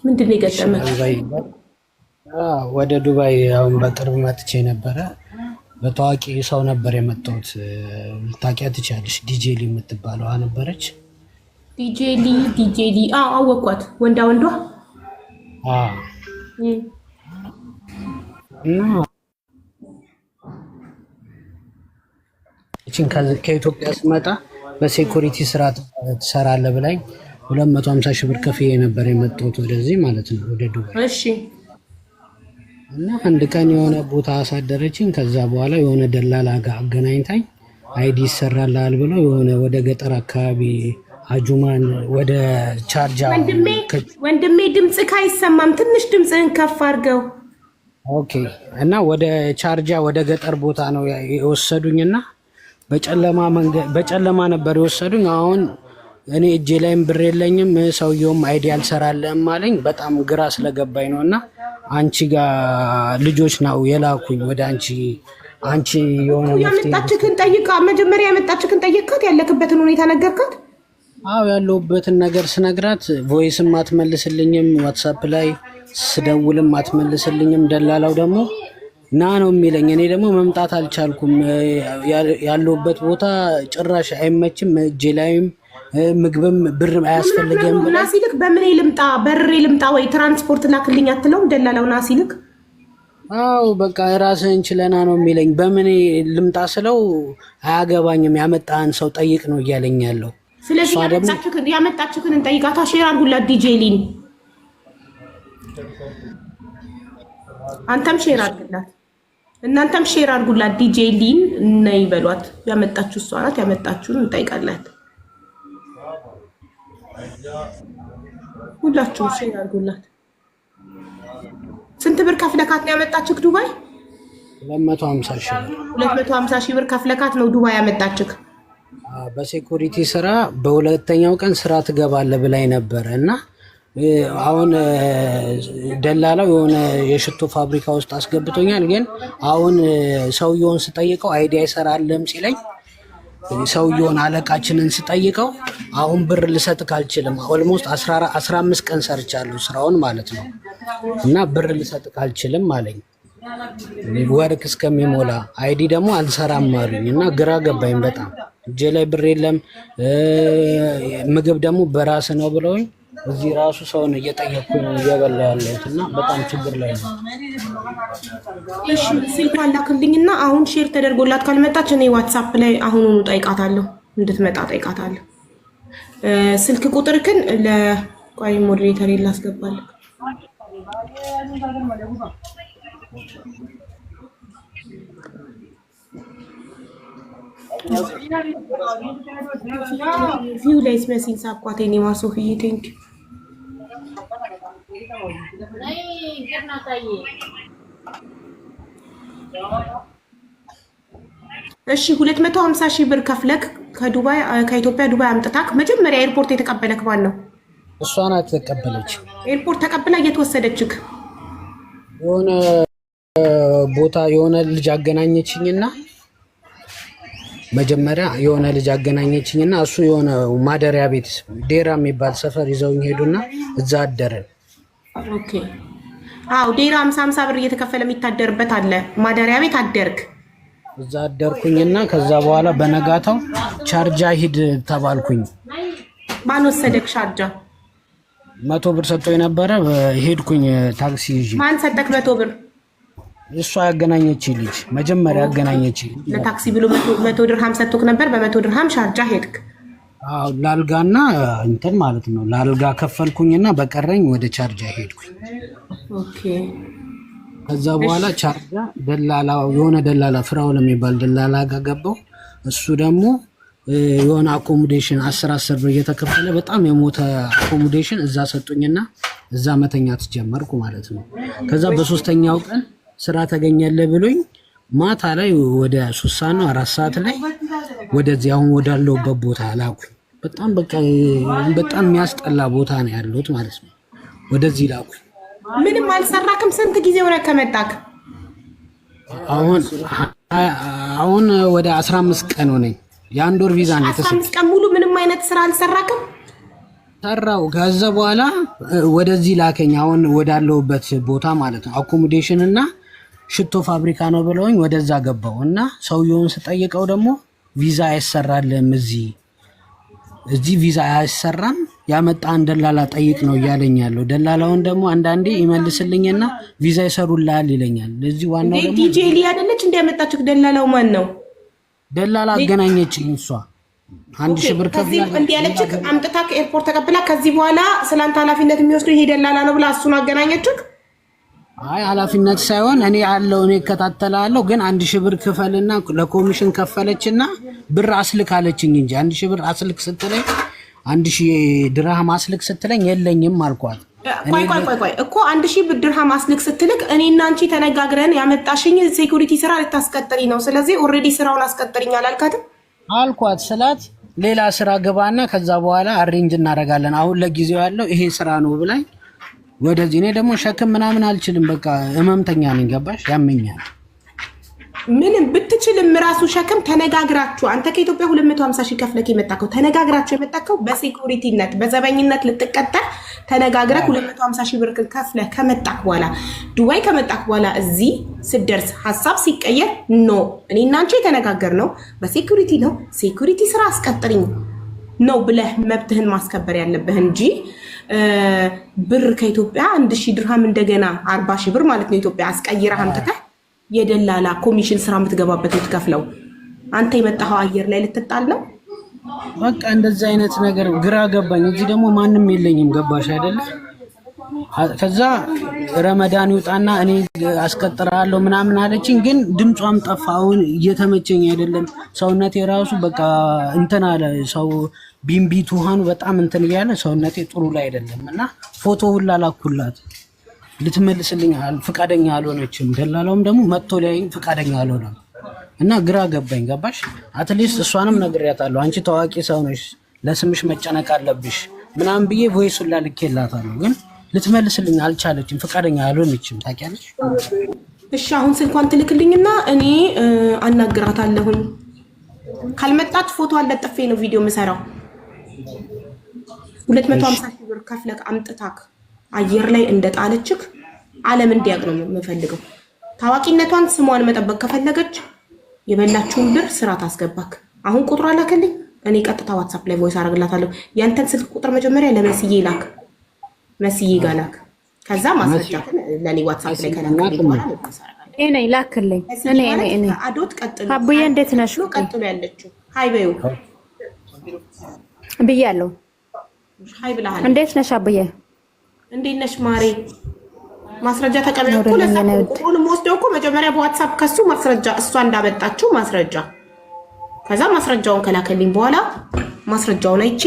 ምንድን ነው የገጠመህ? ወደ ዱባይ አሁን በቅርብ መጥቼ ነበረ። በታዋቂ ሰው ነበር የመጣሁት። ልታውቂያት ትችያለሽ። ዲጄ ሊ የምትባለዋ ነበረች። ዲጄ ሊ፣ ዲጄ ሊ፣ አዎ አወኳት። ወንዳ ወንዷ እና ከኢትዮጵያ ስመጣ በ security ስራ ትሰራለህ ብላኝ 250 ሺህ ብር ከፍዬ ነበር የመጣሁት ወደዚህ ማለት ነው፣ ወደ ዱባይ። እሺ። እና አንድ ቀን የሆነ ቦታ አሳደረችኝ። ከዛ በኋላ የሆነ ደላላ ጋር አገናኝታኝ ID ይሰራልሃል ብለው የሆነ ወደ ገጠር አካባቢ አጁማን ወደ ቻርጃ። ወንድሜ ድምፅህ አይሰማም፣ ትንሽ ድምፅህን ከፍ አድርገው። Okay። እና ወደ ቻርጃ ወደ ገጠር ቦታ ነው የወሰዱኝና በጨለማ መንገድ በጨለማ ነበር የወሰዱኝ። አሁን እኔ እጄ ላይም ብር የለኝም፣ ሰውየውም ID አልሰራልህም አለኝ። በጣም ግራ ስለገባኝ ነው እና አንቺ ጋር ልጆች ነው የላኩኝ ወደ አንቺ። አንቺ የሆነ ያመጣችክን ጠይቃ፣ መጀመሪያ ያመጣችክን ጠይቃት፣ ያለክበትን ሁኔታ ነገርካት? አዎ፣ ያለሁበትን ነገር ስነግራት voice ም አትመልስልኝም፣ ዋትሳፕ ላይ ስደውልም አትመልስልኝም። ደላላው ደግሞ ና ነው የሚለኝ። እኔ ደግሞ መምጣት አልቻልኩም። ያለሁበት ቦታ ጭራሽ አይመችም። እጄ ላይም ምግብም ብር አያስፈልግም። ና ሲልክ በምን ልምጣ፣ በርሬ ልምጣ ወይ ትራንስፖርት ላክልኝ አትለውም? ደላላው ና ሲልክ? አዎ፣ በቃ ራስህን ችለና ነው የሚለኝ። በምን ልምጣ ስለው አያገባኝም፣ ያመጣህን ሰው ጠይቅ ነው እያለኝ ያለው። ስለዚህ ያመጣችክን እንጠይቃታ። share አድርጉላት ዲጄ ሊን፣ አንተም share አድርግላት፣ እናንተም share አድርጉላት። ዲጄ ሊን ነይ በሏት። ያመጣችሁ እሷ ናት። ያመጣችሁን እንጠይቃላት። ሁላችሁም share አድርጉላት። ስንት ብር ከፍለካት ነው ያመጣችክ ዱባይ? 250 ሺህ ብር። 250 ሺህ ብር ከፍለካት ነው ዱባይ ያመጣችክ። በ security ስራ በሁለተኛው ቀን ስራ ትገባለህ ብላኝ ነበረ እና አሁን ደላላው የሆነ የሽቶ ፋብሪካ ውስጥ አስገብቶኛል። ግን አሁን ሰውየውን ስጠይቀው ID አይሰራልም ሲለኝ፣ ሰውየውን አለቃችንን ስጠይቀው አሁን ብር ልሰጥክ አልችልም። Almost 15 ቀን ሰርቻለሁ ስራውን ማለት ነው እና ብር ልሰጥክ አልችልም አለኝ ወርክ እስከሚሞላ። ID ደግሞ አልሰራም አሉኝ እና ግራ ገባኝ በጣም። እጄ ላይ ብር የለም፣ ምግብ ደግሞ በራስ ነው ብለውኝ እዚህ ራሱ ሰውን እየጠየቅኩ እየበላ ያለሁት እና በጣም ችግር ላይ ነው። እሺ፣ ስልኳን ላክልኝና አሁን share ተደርጎላት ካልመጣች እኔ ዋትሳፕ ላይ አሁኑኑ ጠይቃታለሁ፣ እንድትመጣ ጠይቃታለሁ። ስልክ ቁጥርክን ለቋይ moderator ላስገባለሁ። ቪው ላይ ስመሲን ሳኳት ኔ ማሶፍዬ thank። እሺ፣ 250 ሺህ ብር ከፍለክ ከዱባይ ከኢትዮጵያ ዱባይ አምጥታክ መጀመሪያ ኤርፖርት የተቀበለክ ማን ነው? እሷ ናት የተቀበለች። ኤርፖርት ተቀብላ እየተወሰደችክ? የሆነ ቦታ የሆነ ልጅ አገናኘችኝና መጀመሪያ የሆነ ልጅ አገናኘችኝና እሱ የሆነ ማደሪያ ቤት ዴራ የሚባል ሰፈር ይዘውኝ ሄዱና እዛ አደረን። Okay። አዎ፣ ዴራ 50 50 ብር እየተከፈለ የሚታደርበት አለ። ማደሪያ ቤት አደርክ? እዛ አደርኩኝና ከዛ በኋላ በነጋታው ቻርጃ ሂድ ተባልኩኝ። ማን ወሰደክ ሻርጃ? 100 ብር ሰጥቶ የነበረ ሄድኩኝ ታክሲ ይዤ። ማን ሰጠክ 100 ብር? እሷ ያገናኘች ልጅ፣ መጀመሪያ ያገናኘች። ለታክሲ ብሎ 100 ድርሃም ሰጥቶክ ነበር። በ100 ድርሃም ሻርጃ ሄድክ። አዎ፣ ላልጋና እንትን ማለት ነው። ላልጋ ከፈልኩኝና በቀረኝ ወደ ቻርጃ ሄድኩኝ። ከዛ በኋላ ቻርጃ ደላላ የሆነ ደላላ ፍራውል የሚባል ደላላ ጋር ገባው። እሱ ደግሞ የሆነ accommodation 10 10 ብር እየተከፈለ በጣም የሞተ accommodation እዛ ሰጡኝና እዛ መተኛት ጀመርኩ ማለት ነው። ከዛ በሶስተኛው ቀን ስራ ተገኘልህ ብሎኝ ማታ ላይ ወደ 3 ሰዓት ነው 4 ሰዓት ላይ ወደዚህ አሁን ወዳለሁበት ቦታ ላኩኝ። በጣም በቃ በጣም የሚያስጠላ ቦታ ነው ያለሁት ማለት ነው። ወደዚህ ላኩኝ። ምንም አልሰራክም? ስንት ጊዜ ሆነ ከመጣክ? አሁን አሁን ወደ 15 ቀን ሆነኝ። የአንድ ወር ቪዛ ነው። 15 ቀን ሙሉ ምንም አይነት ስራ አልሰራክም? ሰራው። ከዛ በኋላ ወደዚህ ላከኝ፣ አሁን ወዳለሁበት ቦታ ማለት ነው። Accommodation እና ሽቶ ፋብሪካ ነው ብለውኝ ወደዛ ገባው እና ሰውየውን ስጠይቀው ደግሞ ቪዛ አይሰራልም፣ እዚህ ቪዛ አያሰራም፣ ያመጣን ደላላ ጠይቅ ነው እያለኝ ያለው። ደላላውን ደግሞ አንዳንዴ ይመልስልኝና ቪዛ ይሰሩልሃል ይለኛል። ለዚህ ዋናው ደግሞ ዲጄ ሊ አይደለች እንዲያመጣችሁ ደላላው ማን ነው? ደላላ አገናኘችኝ እሷ 1,000 ብር ከፍላ እንዲህ ያለችክ አምጥታ ከ airport ተቀብላ ከዚህ በኋላ ስለአንተ ኃላፊነት የሚወስዱ ይሄ ደላላ ነው ብላ እሱን አገናኘችክ። አይ ኃላፊነት ሳይሆን እኔ አለው እኔ እከታተላለሁ፣ ግን 1,000 ብር ክፈልና ለኮሚሽን ከፈለችና ብር አስልክ አለችኝ እንጂ 1,000 ብር አስልክ ስትለኝ፣ 1,000 ድርሃም አስልክ ስትለኝ የለኝም አልኳት። ቆይ ቆይ ቆይ ቆይ እኮ 1,000 ድርሃም አስልክ ስትልክ እኔና አንቺ ተነጋግረን ያመጣሽኝ security ስራ ልታስቀጥሪ ነው። ስለዚህ already ስራውን አስቀጥሪኝ አላልካትም? አልኳት። ስላት ሌላ ስራ ግባና ከዛ በኋላ arrange እናደርጋለን፣ አሁን ለጊዜው ያለው ይሄ ስራ ነው ብላኝ ወደዚህ። እኔ ደግሞ ሸክም ምናምን አልችልም። በቃ ህመምተኛ ነኝ፣ ገባሽ? ያመኛል። ምንም ብትችልም ራሱ ሸክም ተነጋግራችሁ፣ አንተ ከኢትዮጵያ 250 ሺህ ከፍለህ የመጣከው፣ ተነጋግራችሁ የመጣከው በ security ነት በዘበኝነት ልትቀጠር ተነጋግረህ 250 ሺህ ብር ከፍለህ ከመጣክ በኋላ፣ ዱባይ ከመጣክ በኋላ እዚህ ስደርስ ሀሳብ ሲቀየር no እኔ እና አንቺ የተነጋገርነው በ security ነው፣ security ስራ አስቀጥሪኝ ነው ብለህ መብትህን ማስከበር ያለብህ እንጂ ብር ከኢትዮጵያ 1,000 ድርሃም እንደገና 40,000 ብር ማለት ነው ኢትዮጵያ አስቀይረህ አምጥተህ የደላላ ኮሚሽን ስራ የምትገባበት የምትከፍለው አንተ የመጣኸው አየር ላይ ልትጣል ነው። በቃ እንደዚህ አይነት ነገር ግራ ገባኝ። እዚህ ደግሞ ማንም የለኝም፣ ገባሽ አይደለ? ከዛ ረመዳን ይውጣና እኔ አስቀጥራለሁ ምናምን አለችኝ። ግን ድምጿም ጠፋ። አሁን እየተመቸኝ አይደለም። ሰውነቴ ራሱ በቃ እንትን አለ። ሰው ቢምቢ ትሃኑ በጣም እንትን እያለ ሰውነቴ ጥሩ ላይ አይደለም እና ፎቶ ሁላ ላኩላት፣ ልትመልስልኝ ፍቃደኛ አልሆነችም። ደላላውም ደግሞ መጥቶ ሊያየኝ ፍቃደኛ አልሆነም እና ግራ ገባኝ። ገባሽ? At least እሷንም ነግሬያታለሁ። አንቺ ታዋቂ ሰው ነሽ፣ ለስምሽ መጨነቅ አለብሽ ምናምን ብዬ voice ሁላ ልኬላታለሁ። ግን ልትመልስልኝ አልቻለችም፣ ፍቃደኛ አልሆነችም። ታውቂያለሽ? እሺ አሁን ስልኳን ትልክልኝና እኔ አናግራታለሁኝ። ካልመጣች ፎቶ አለጥፌ ነው ቪዲዮ የምሰራው። 250,000 ብር ከፍለህ አምጥታክ አየር ላይ እንደጣለችክ ዓለም እንዲያውቅ ነው የምፈልገው። ታዋቂነቷን ስሟን መጠበቅ ከፈለገች የበላችውን ብር ስራ ታስገባክ። አሁን ቁጥሯ ላክልኝ፣ እኔ ቀጥታ WhatsApp ላይ voice አደርግላታለሁ። ያንተን ስልክ ቁጥር መጀመሪያ ለመስዬ ላክ፣ መስዬ ጋር ላክ። ከዛ ማስረጃትን ለእኔ WhatsApp ላይ ከላክልኝ በኋላ voice አደርጋለሁ። እኔ ነኝ ላክልኝ። እኔ እኔ እኔ አዶት ቀጥሎ አቡዬ እንዴት ነሽ? ቀጥሎ ያለችው hi በይው። ብያለሁ። Hi ብለሃል። እንዴት ነሽ አቡዬ? እንዴት ነሽ ማሬ? ማስረጃ ተቀበል እኮ ለዛ ቁጥሩንም ወስደው እኮ መጀመሪያ በ WhatsApp ከሱ ማስረጃ እሷ እንዳመጣችው ማስረጃ፣ ከዛ ማስረጃውን ከላከልኝ በኋላ ማስረጃውን አይቼ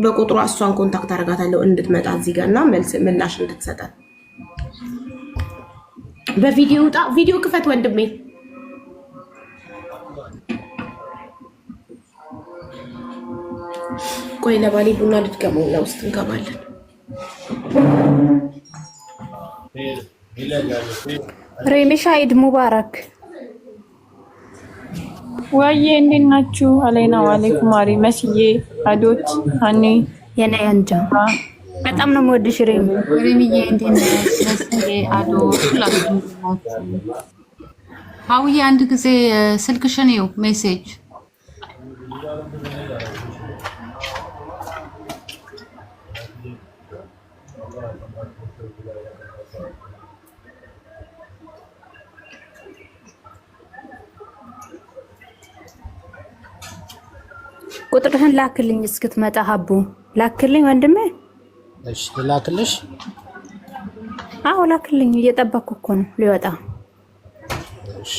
በቁጥሯ እሷን contact አደርጋታለሁ እንድትመጣ እዚህ ጋር እና መልስ ምላሽ እንድትሰጠን። በቪዲዮ ውጣ፣ ቪዲዮ ክፈት ወንድሜ። ቆይ ለባሌ ቡና ልትገመው እና ውስጥ እንገባለን። ሬሚሻ ኢድ ሙባረክ። ወይዬ እንዴት ናችሁ? አለይና ዋሌኩም። ማሪ መስዬ፣ አዶት፣ ሀኒ። የኔ አንጃ በጣም ነው የምወድሽ ሬሚ። ሬሚዬ እንዴት ነሽ? መስዬ፣ አዶት፣ ሁላችሁም እንዴት ናችሁ? አውዬ አንድ ጊዜ ስልክሽን ይኸው message። ቁጥርህን ላክልኝ እስክትመጣ ሀቡ ላክልኝ ወንድሜ። እሺ ላክልሽ። አዎ ላክልኝ፣ እየጠበኩ እኮ ነው ሊወጣ። እሺ።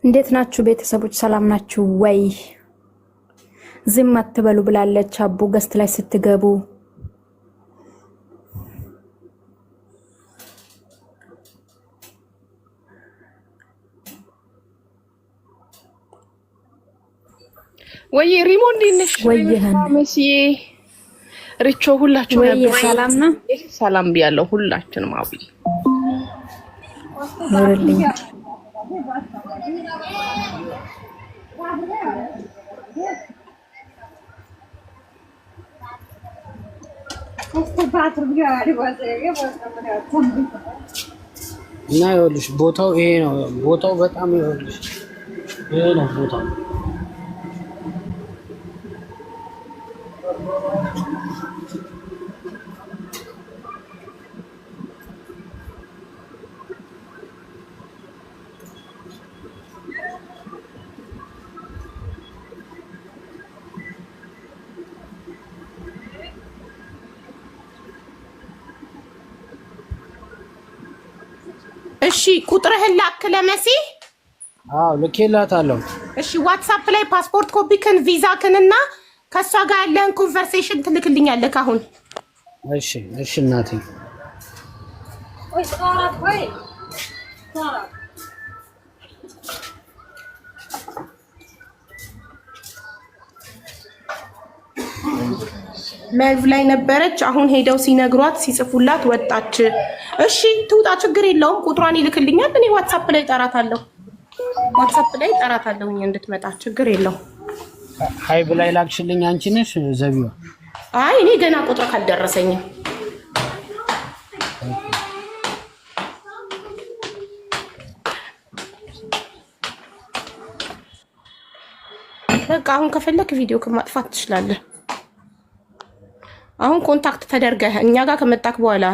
እንዴት ናችሁ ቤተሰቦች? ሰላም ናችሁ ወይ? ዝም አትበሉ ብላለች አቡ guest ላይ ስትገቡ። ወይ ሪሞ እንዴት ነሽ? ወይ መስዬ፣ ሪቾ፣ ሁላችሁ። ወይ ሰላም ነው። ሰላም ብያለሁ ሁላችንም። አብይ። ኖርልኝ። እና ይኸውልሽ ቦታው ይሄ ነው። ቦታው በጣም ይኸውልሽ ይሄ ነው ቦታው። እሺ ቁጥርህን ላክ ለመሲ። አዎ ልኬላታለሁ። እሺ ዋትሳፕ ላይ ፓስፖርት ኮፒክን ቪዛክንና ከእሷ ጋር ያለህን conversation ትልክልኛለህ አሁን። እሺ እሺ እናቴ። live ላይ ነበረች። አሁን ሄደው ሲነግሯት ሲጽፉላት ወጣች። እሺ ትውጣ፣ ችግር የለውም። ቁጥሯን ይልክልኛል። እኔ ዋትሳፕ ላይ ጠራታለሁ። ዋትሳፕ ላይ ጠራታለሁ እንድትመጣ፣ ችግር የለውም። Hi ብላይ ላክሽልኝ አንቺ ነሽ ዘቢዋ? አይ እኔ ገና ቁጥር ካልደረሰኝም። በቃ አሁን ከፈለክ ቪዲዮ ማጥፋት ትችላለህ። አሁን contact ተደርገህ እኛ ጋር ከመጣክ በኋላ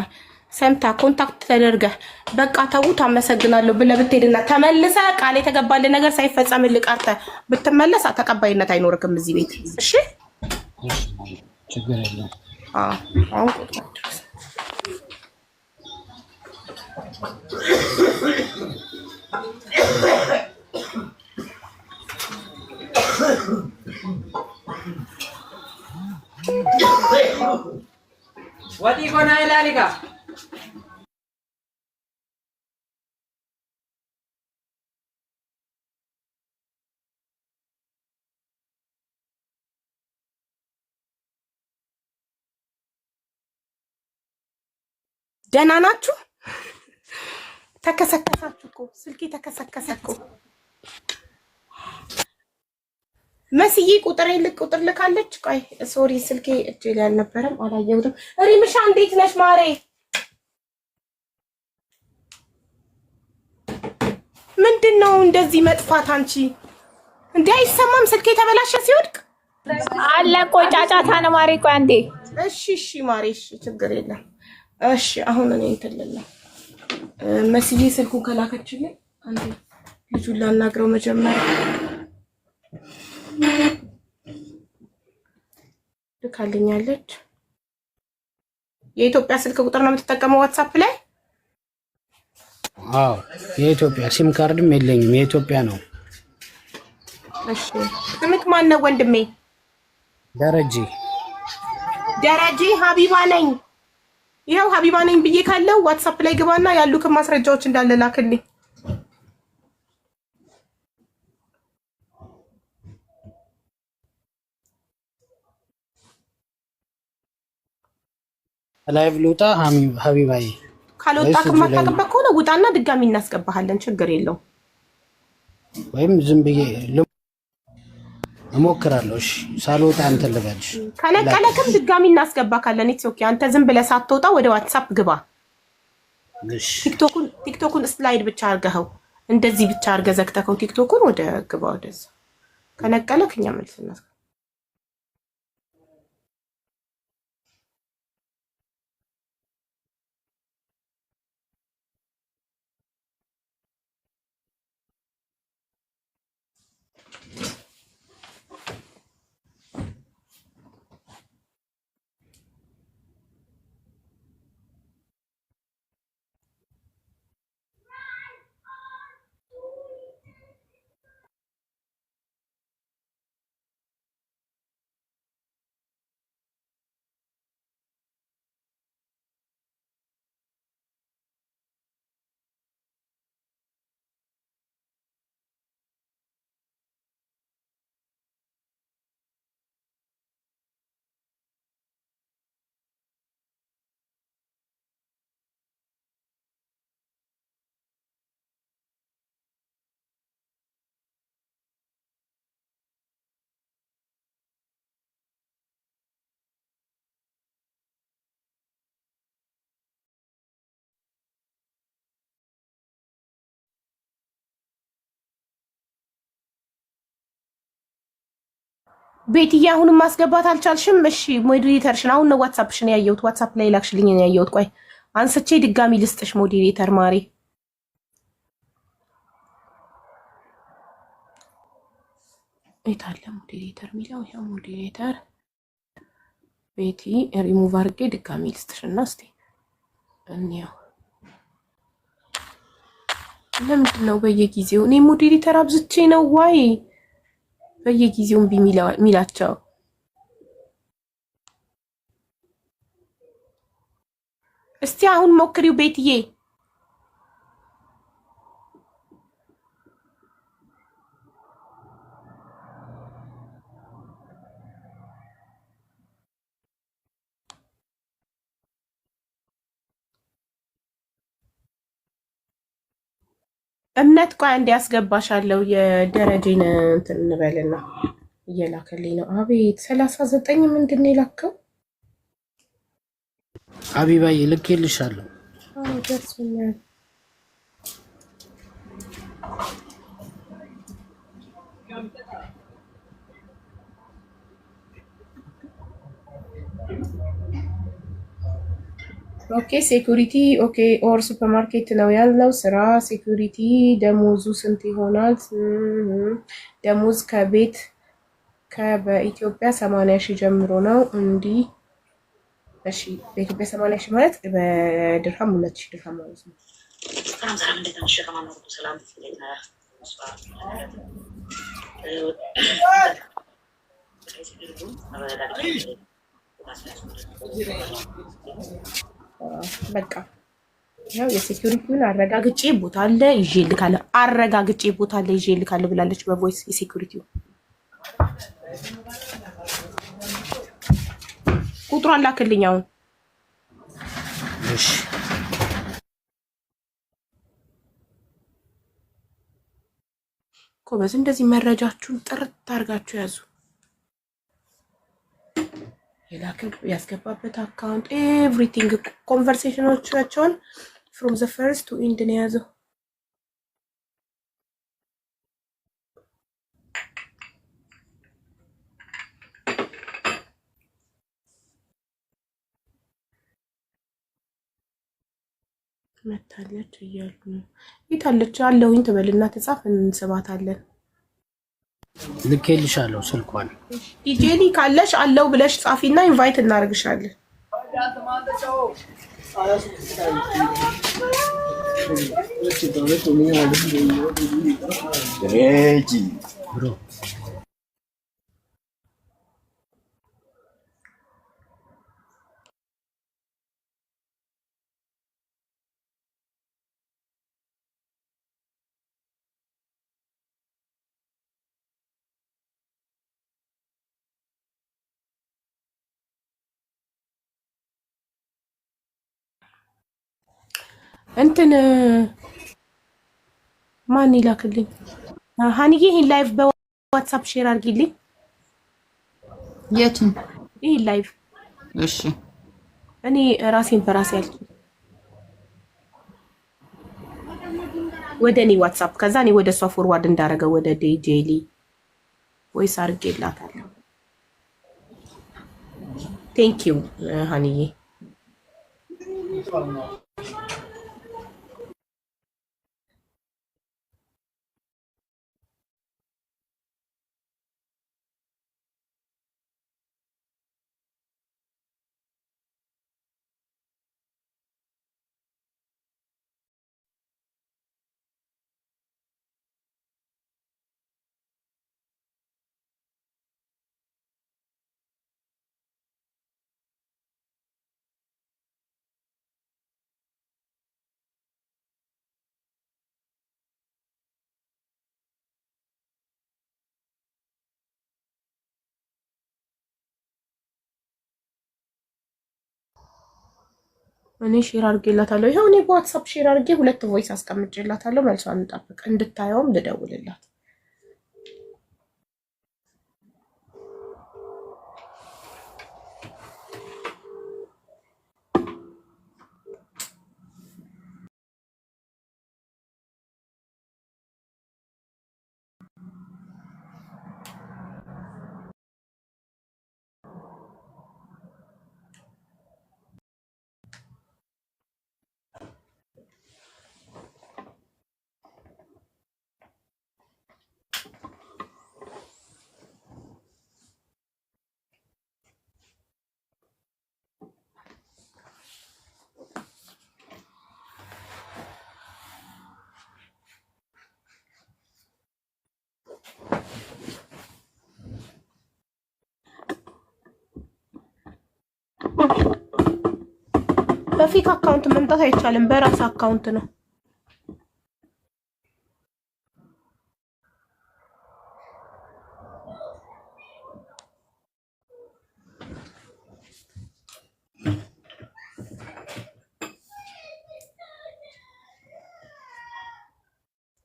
ሰምታ contact ተደርገህ በቃ ተዉት አመሰግናለሁ ብለህ ብትሄድና ተመልሰህ ቃል የተገባልህ ነገር ሳይፈጸምልህ ቀርተህ ብትመለስ ተቀባይነት አይኖርክም እዚህ ቤት። እሺ ችግር የለም። አሁን ቁጥር ድረስ ደህና ናችሁ? ተከሰከሳችሁ እኮ ስልኬ ተከሰከሰ እኮ። መስዬ ቁጥር ቁጥር ልካለች። ቆይ sorry ስልኬ እጄ ላይ አልነበረም አላየሁትም። ሪምሻ እንዴት ነሽ ማሬ? ምንድን ነው እንደዚህ መጥፋት? አንቺ እንዴ አይሰማም? ስልኬ ተበላሸ ሲወድቅ አለ። ቆይ ጫጫታ ነው ማሬ። ቆይ አንዴ። እሺ እሺ ማሬ እሺ፣ ችግር የለም። እሺ አሁን እኔ እንትን ልል ነው። መስዬ ስልኩን ከላከችልኝ አንዴ ልጁን ላናግረው መጀመሪያ። ልካልኛለች። የኢትዮጵያ ስልክ ቁጥር ነው የምትጠቀመው ዋትሳፕ ላይ? አዎ የኢትዮጵያ ሲም ካርድም የለኝም፣ የኢትዮጵያ ነው። እሺ ስምክ ማን ነው ወንድሜ? ደረጀ። ደረጀ ሀቢባ ነኝ። ይኸው ሀቢባ ነኝ ብዬ ካለው ዋትሳፕ ላይ ግባና ያሉክን ማስረጃዎች እንዳለ ላክልኝ። Live ልውጣ ሀቢባዬ? ካልወጣ ከማታውቅበት ከሆነ ውጣና ድጋሚ እናስገባሃለን። ችግር የለውም። ወይም ዝም ብዬ እሞክራለሁ። እሺ ሳልወጣ እንትን ልበልሽ። ከነቀለክም ድጋሚ እናስገባካለን። It's okay። አንተ ዝም ብለህ ሳትወጣ ወደ ዋትሳፕ ግባ። እሺ ቲክቶኩን slide ብቻ አድርገኸው እንደዚህ ብቻ አድርገህ ዘግተኸው ቲክቶኩን ወደ ግባ ወደዛ። ከነቀለክ እኛ መልስ እናስገባ። ቤትዬ አሁንም ማስገባት አልቻልሽም? እሺ moderator ሽን አሁን ነው WhatsApp ሽን ያየሁት። WhatsApp ላይ ላክሽልኝ ነው ያየሁት። ቆይ አንስቼ ድጋሚ ልስጥሽ moderator ማሬ። የት አለ moderator የሚለው? ይኸው ሞዴሬተር ቤቲ ሪሙቭ አድርጌ ድጋሚ ልስጥሽ እና እስኪ እንየው። ለምንድን ነው በየጊዜው እኔ moderator አብዝቼ ነው ዋይ በየጊዜው እምቢ የሚላቸው? እስቲ አሁን ሞክሪው ቤትዬ። እምነት ቆይ አንዴ ያስገባሻለሁ። የደረጀን እንትን እንበልና እየላከልኝ ነው። አቤት 39 ምንድን ነው የላከው? አቢባዬ ልኬልሻለሁ። አዎ ደርሶኛል። Okay security okay or ሱፐርማርኬት ነው ያለው ስራ። Security ደሞዙ ስንት ይሆናል? ደሞዝ ከቤት በኢትዮጵያ 80,000 ጀምሮ ነው። እንዲህ እሺ፣ በኢትዮጵያ 80,000 ማለት በድርሃም 2,000 ድርሃም ማለት ነው። በቃ ያው የ security ውን አረጋግጬ ቦታ አለ ይዤ እልካለሁ፣ አረጋግጬ ቦታ አለ ይዤ እልካለሁ ብላለች በ voice። የ security ው ቁጥሩ አላክልኝ አሁን። እሺ ጎበዝ፣ እንደዚህ መረጃችሁን ጥርት አድርጋችሁ ያዙ። የላክል ያስገባበት account everything conversation ኦቻቸውን from the first to end ነው የያዘው። መታለች እያሉ ነው። የታለች አለሁኝ ትበልና ትጻፍ፣ እንስባታለን። ልኬልሻለሁ ስልኳን። ዲጄሊ ካለሽ አለው ብለሽ ጻፊና invite እናደርግሻለን። Bro እንትን ማን ይላክልኝ? ሀኒዬ ይሄን live በ WhatsApp share አድርጊልኝ። የቱን? ይሄን live። እሺ እኔ ራሴን በራሴ ያልኩ ወደ እኔ WhatsApp፣ ከዛ እኔ ወደ እሷ forward እንዳደረገው ወደ ዴጄሊ ወይስ አድርጌላታለሁ። Thank you ሀኒዬ። እኔ share አድርጌላታለሁ። ይኸው እኔ በ WhatsApp share አድርጌ ሁለት voice አስቀምጬላታለሁ። መልሷን እንጠብቅ። እንድታየውም ልደውልላት። በ fake account መምጣት አይቻልም። በራስ account ነው።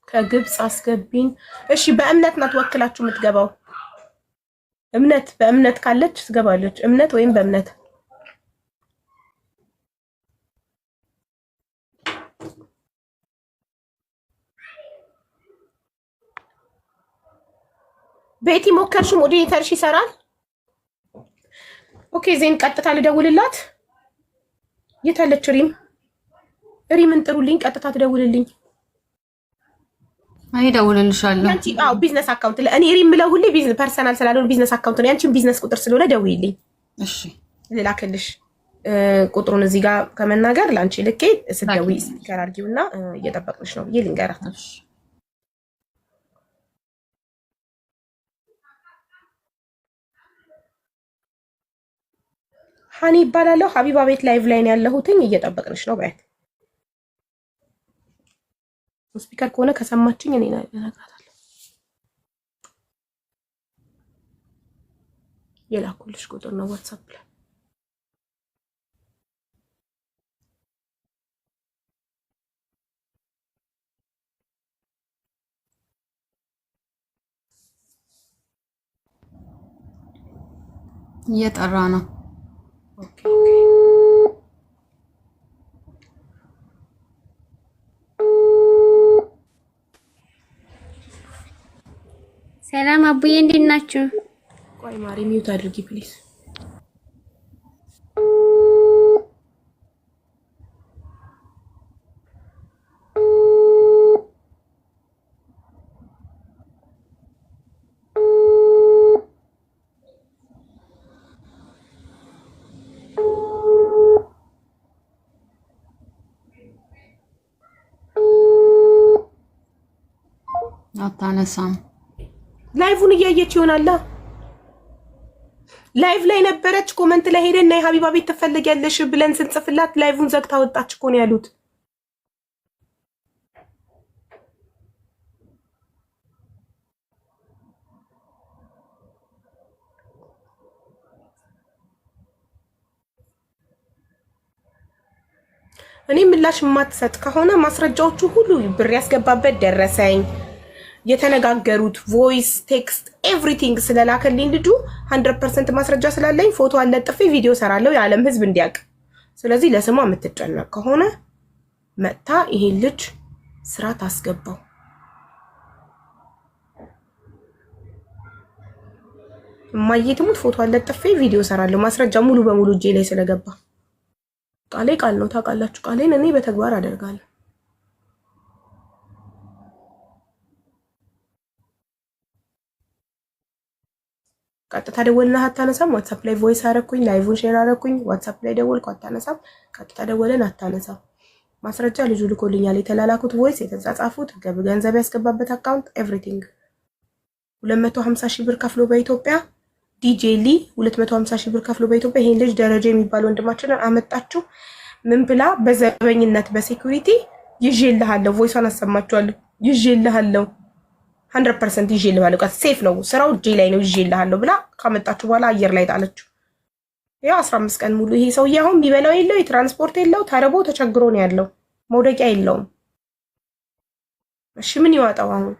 ከግብፅ አስገቢን። እሺ፣ በእምነት ናት ወክላችሁ የምትገባው። እምነት በእምነት ካለች ትገባለች። እምነት ወይም በእምነት ቤቲ ሞከርሽ? moderator ሽ ይሰራል። Okay ዜን ቀጥታ ልደውልላት። የት አለች ሪም? ሪምን ጥሩልኝ፣ ቀጥታ ትደውልልኝ። እኔ እደውልልሻለሁ። ያንቺ አዎ business account እኔ ሪም የምለው ሁሌ business personal ስላልሆነ ቢዝነስ account ነው። ያንቺን ቢዝነስ ቁጥር ስለሆነ ደውይልኝ። እሺ ልላክልሽ ቁጥሩን እዚህ ጋር ከመናገር ለአንቺ ልኬ ስትደውይ speaker አድርጊውና እየጠበቅንሽ ነው ብዬ ልንገራት። እሺ ሀኒ ይባላለሁ። ሀቢባ ቤት live ላይ ነው ያለሁትኝ። እየጠበቅንሽ ነው በያት። Speaker ከሆነ ከሰማችኝ እኔ እነግራታለሁ። የላኩልሽ ቁጥር ነው WhatsApp ላይ። እየጠራ ነው። Okay። ሰላም አቡዬ፣ እንዴት ናችሁ? ቆይ ማሪ mute አድርጊ please። አታነሳም። Live ን እያየች ይሆናላ። Live ላይ ነበረች። Comment ላይ ሄደን እና የሀቢባ ቤት ትፈልጊያለሽ ብለን ስንጽፍላት live ን ዘግታ ወጣች እኮ ነው ያሉት። እኔ ምላሽ የማትሰጥ ከሆነ ማስረጃዎቹ ሁሉ ብር ያስገባበት ደረሰኝ፣ የተነጋገሩት voice፣ text፣ everything ስለላከልኝ ልጁ 100% ማስረጃ ስላለኝ ፎቶ አለጥፌ ቪዲዮ ሰራለሁ የዓለም ሕዝብ እንዲያውቅ። ስለዚህ ለስሟ የምትጨነቅ ከሆነ መጥታ ይሄን ልጅ ስራ ታስገባው። እማዬ ትሙት ፎቶ አለጥፌ ቪዲዮ ሰራለሁ ማስረጃ ሙሉ በሙሉ እጄ ላይ ስለገባ። ቃሌ ቃል ነው ታውቃላችሁ። ቃሌን እኔ በተግባር አደርጋለሁ። ቀጥታ ደወልና አታነሳም። WhatsApp ላይ voice አረኩኝ፣ live ን share አረኩኝ። WhatsApp ላይ ደወልኩ፣ አታነሳም። ቀጥታ ደወለን፣ አታነሳም። ማስረጃ ልጁ ልኮልኛል። የተላላኩት voice፣ የተጻጻፉት፣ ገንዘብ ያስገባበት account፣ everything 250 ሺህ ብር ከፍሎ በኢትዮጵያ ዲጄ ሊ 250 ሺህ ብር ከፍሎ በኢትዮጵያ ይሄን ልጅ ደረጃ የሚባል ወንድማችንን አመጣችሁ። ምን ብላ በዘበኝነት በ security ይዤልሃለሁ፣ voice ኧን አሰማችኋለሁ፣ ይዤልሃለሁ 100% ይዤልሃለሁ፣ በቃ safe ነው ስራው እጄ ላይ ነው ይዤልሃለሁ ብላ ካመጣችሁ በኋላ አየር ላይ ጣለችው። ያው 15 ቀን ሙሉ ይሄ ሰውዬ አሁን የሚበላው የለው የትራንስፖርት የለው ተርቦ ተቸግሮ ነው ያለው፣ መውደቂያ የለውም። እሺ ምን ይዋጣው አሁን?